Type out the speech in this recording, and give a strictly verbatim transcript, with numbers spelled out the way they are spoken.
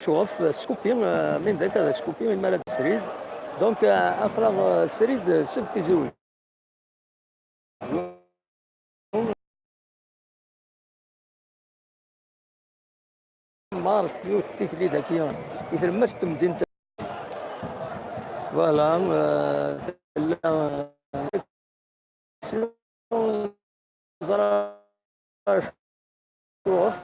Cɣef, euh, Scoopy, euh, min dak ad Scoopy, mi ara d srid. Donc, euh, aql-aɣ, euh, srid, euh, seg Tizi Wezzu. Mar yiwet tikli daki, i tlemmast n temdint. Voilà, euh, tella, euh, ẓra acuɣef.